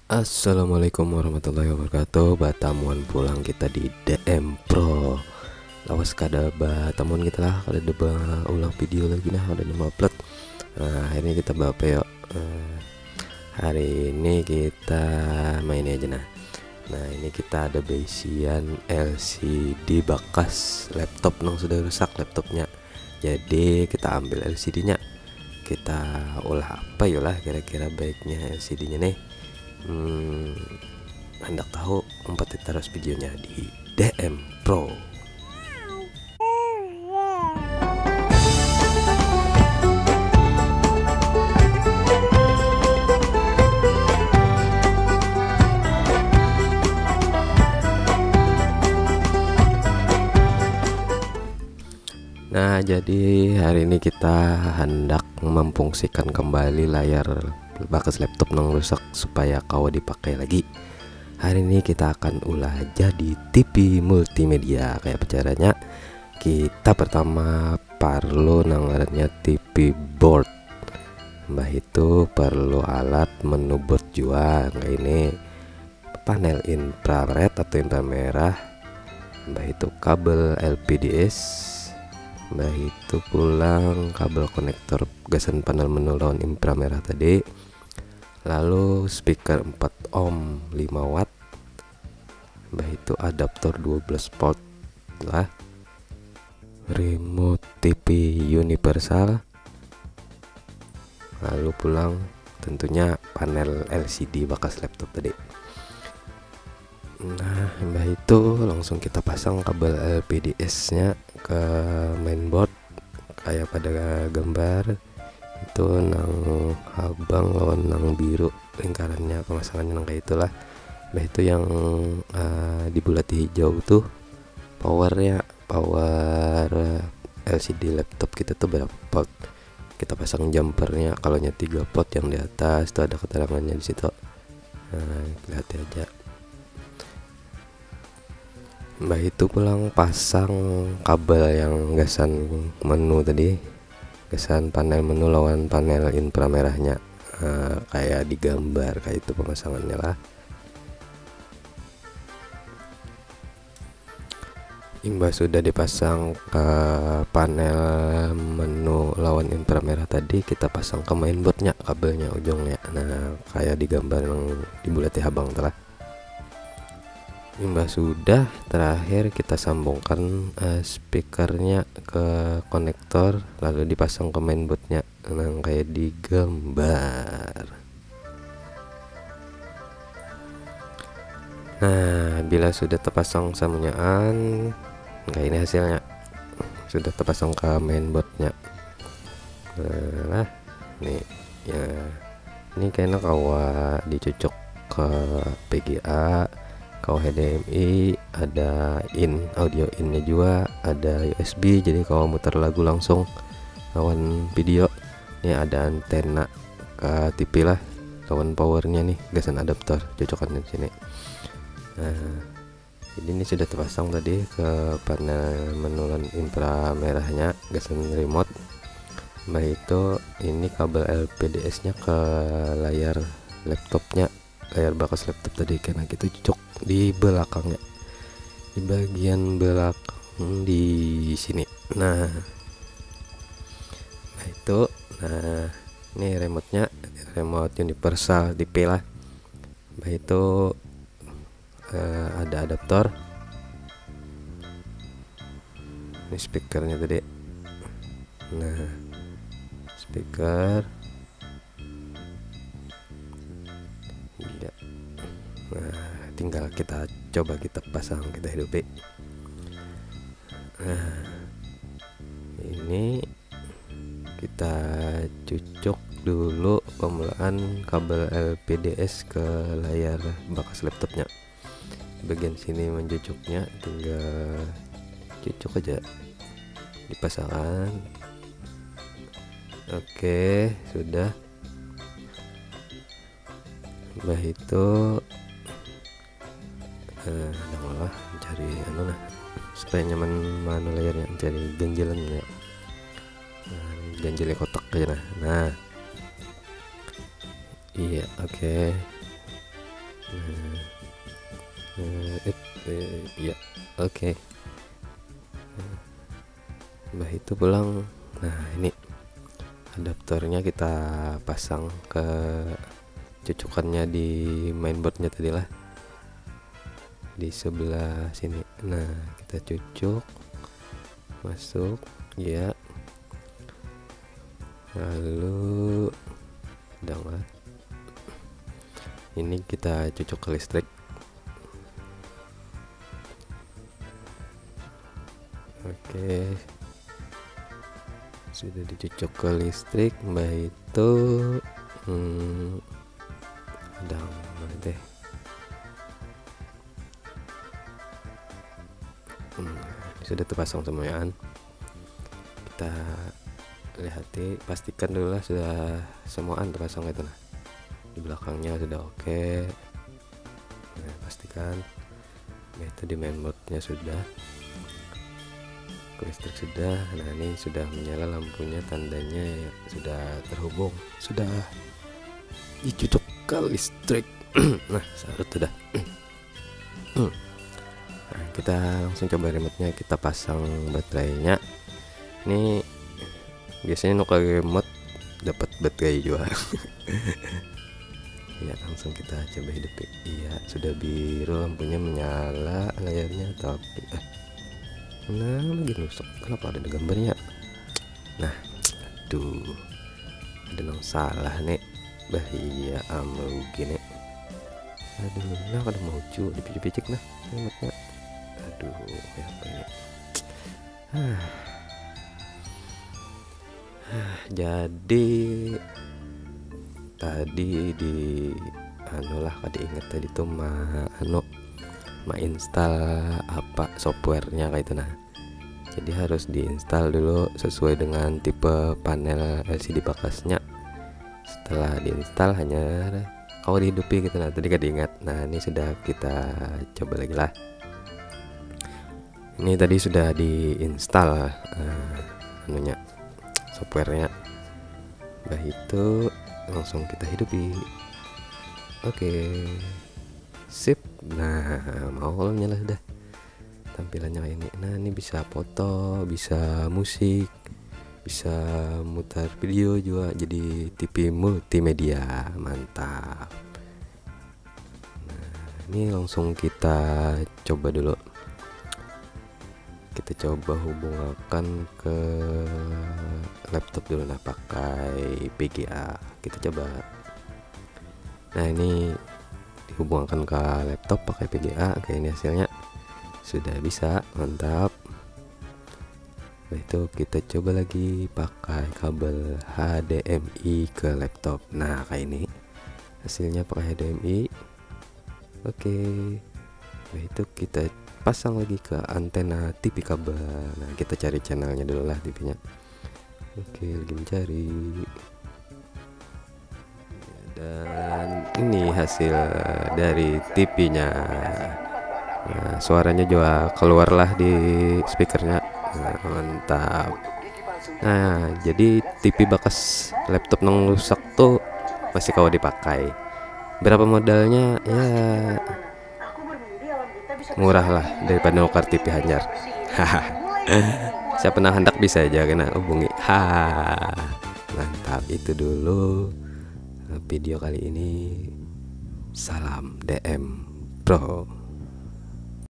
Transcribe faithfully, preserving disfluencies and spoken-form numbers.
Assalamualaikum warahmatullahi wabarakatuh. Batamuan pulang kita di D M Pro. Lawas kada batamuan kita lah, kada ada baulah video lagi nah, kada ada upload. Nah, hari ini kita baapa yo? Eh, hari ini kita main aja nah. Nah, ini kita ada baisian L C D bakas laptop nang sudah rusak laptopnya. Jadi kita ambil L C D-nya. Kita ulah apa yo lah kira-kira baiknya L C D-nya nih. Hmm, handak tahu, umpati terus videonya di D M Pro. Nah, jadi hari ini kita handak memfungsikan kembali layar bakas laptop nang rusak supaya kawa dipakai lagi. Hari ini kita akan ulah jadi T V multimedia. Kayak apa caranya? Kita pertama parlu nang ngarannya T V board. Mbah itu perlu alat menu board jua. Kayak ini panel infrared atau inframerah, mbah itu kabel L P D S, mbah itu pulang kabel konektor gasan panel menu lawan inframerah tadi, lalu speaker empat ohm lima watt, mbah itu adaptor dua belas volt lah, remote T V universal, lalu pulang tentunya panel L C D bakas laptop tadi. Nah, mbah itu langsung kita pasang kabel L P D S-nya ke mainboard kayak pada gambar itu, nang habang lawan nang biru lingkarannya pemasangannya nang kayak itulah. Mbah itu yang uh, dibulati hijau tuh powernya, power L C D laptop kita tuh berapa volt. Kita pasang jumpernya, kalau nya tiga pot yang di atas tuh ada keterangannya di situ. Nah, lihat aja. Mbah itu pulang pasang kabel yang gasan menu tadi, gasan panel menu lawan panel inframerahnya. Nah, kayak digambar kayak itu pemasangannya lah. Imbah sudah dipasang ke panel menu lawan inframerah tadi, kita pasang ke mainboardnya kabelnya ujungnya. Nah, kayak digambar yang dibulati habang telah. Imbah sudah, terakhir kita sambungkan uh, speakernya ke konektor, lalu dipasang ke mainboardnya nang kayak digambar. Nah, bila sudah terpasang samunyaan, kayak ini hasilnya. Sudah terpasang ke mainboardnya. Nah, nih ya, ini kayaknya kawa dicucuk ke V G A, kawa H D M I, ada in, audio innya juga, ada U S B, jadi kawa muter lagu langsung lawan video. Ini ada antena ke T V lah, lawan powernya nih gasan adaptor, cocokan di sini. Nah, jadi ini sudah terpasang tadi ke panel menu lawan inframerahnya gasan remote. Mbah itu ini kabel L P D S-nya ke layar laptopnya, layar bakas laptop tadi, karena kita cocok di belakangnya, di bagian belakang di sini. Nah, nah itu, nah ini remote-nya, remote universal T V lah. Mbah itu eh, ada adaptor. Ini speakernya tadi. Nah, speaker. Iya. Nah, tinggal kita coba, kita pasang, kita hidupi. Nah, ini kita cucuk dulu pemulaan kabel L P D S ke layar bakas laptopnya. Bagian sini mencucuknya, tinggal cucuk aja, dipasangkan. Oke, sudah. Mbah itu eh, nang lah cari anu lah supaya nyaman mana layarnya, cari ganjilan ya. Nah, ganjilnya kotak aja nah. Nah, iya, oke. Nah, eh, eh, eh, ya, oke. Nah, mbah itu pulang. Nah, ini adaptornya kita pasang ke cucukannya di mainboardnya tadi lah, di sebelah sini. Nah, kita cucuk, masuk, ya, lalu dengar. Ini kita cucuk ke listrik. Oke, sudah dicucuk ke listrik, mbah itu, hmm, ada deh. Hmm, ini sudah terpasang semuaan. Kita lihati, pastikan dulu lah sudah semuaan terpasang itu lah. Di belakangnya sudah oke. Nah, pastikan. Nah, itu di mainboardnya sudah. Ke listrik sudah. Nah, ini sudah menyala lampunya, tandanya ya sudah terhubung. Sudah dicucuk ke listrik. Nah, salut sudah. Nah, kita langsung coba remote-nya, kita pasang baterainya. Ini biasanya nu kada remote dapat baterai jua. Ya, langsung kita coba hidupi. Iya, sudah biru lampunya menyala, layarnya, tapi, eh, nah, lagi rusak. Kenapa ada gambarnya? Nah, aduh, ada nang salah nih. Bah, iya, am, rugi nih. Aduh, nah, kada mau cu, dipicik-picik nah, remote-nya. Aduh, ya apa ini? Hah. Hah, jadi tadi di anu lah, kada ingat tadi tuh ma anu, ma install apa softwarenya kayak itu nah. Jadi harus diinstal dulu sesuai dengan tipe panel L C D bakasnya. Setelah diinstal, hanya kawa dihidupi gitu nah. Tadi kada ingat. Nah, ini sudah, kita coba lagi lah. Ini tadi sudah diinstal, eh, anunya, softwarenya. Bah itu langsung kita hidupi. Oke, sip. Nah, mau kalau nyala sudah tampilannya kayak ini. Nah, ini bisa foto, bisa musik, bisa mutar video juga, jadi T V multimedia. Mantap. Nah, ini langsung kita coba dulu. Kita coba hubungakan ke laptop dulu, nah, pakai V G A. Kita coba. Nah, ini dihubungakan ke laptop pakai V G A. Oke, ini hasilnya sudah bisa, mantap. Nah, itu kita coba lagi pakai kabel H D M I ke laptop. Nah, kayak ini hasilnya pakai H D M I. Oke. Nah, itu kita pasang lagi ke antena T V kabel. Nah, kita cari channelnya dulu lah, T V-nya. Oke, lagi mencari. Dan ini hasil dari T V-nya. Nah, suaranya juga keluarlah di speakernya. Nah, mantap. Nah, jadi T V bakas laptop nang rusak tuh masih kawa dipakai. Berapa modalnya? Ya, murah lah daripada nukar T V hanyar. Haha. Siapa nang handak bisa aja kena hubungi. Ha. Mantap, itu dulu video kali ini. Salam D M Pro.